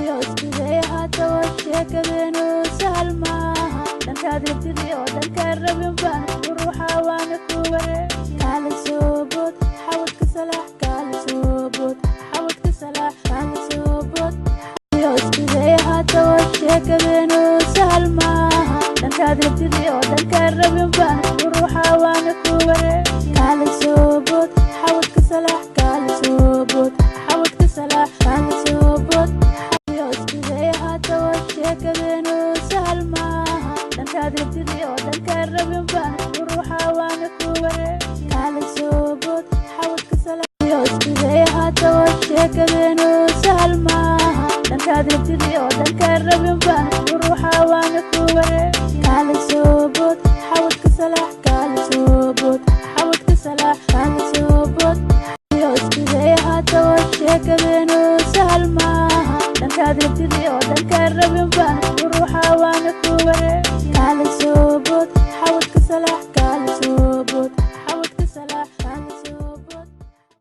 Siday haataba sheekadeenu sahal maaha. Dhankaad rabtid iyo dhankaan rabin baan ku ruuxaa, waana ku wareeg. Kaala soo bood, xawadka salaax. Kaala soo bood, xawadka salaax. Kaala soo bood. Siday haataba sheekadeenu sahal maaha. Dhankaad rabtid iyo dhankaan rabin baan ku ruuxaa, waana ku wareeg. Kaala soo bood, xawadka salaax. Kaala soo bood, xawadka salaax. Kaala soo bood. Siday haataba sheekadeenu sahal maaha. Dhankaad rabtid iyo dhankaan rabin baan ku ruuxaa, waana ku wareeg. Kaala soo bood, xawadka salaax. Siday haataba sheekadeenu sahal maaha. Dhankaad rabtid iyo dhankaan rabin baan ku ruuxaa, waana ku wareeg. Kaala soo bood, xawadka salaax. Kaala soo bood, xawadka salaax. Kaala soo bood. Siday haataba sheekadeenu sahal maaha. Dhankaad rabtid iyo dhankaan rabin baan ku ruuxaa, waana ku wareeg. Kaala soo bood, xawadka salaax.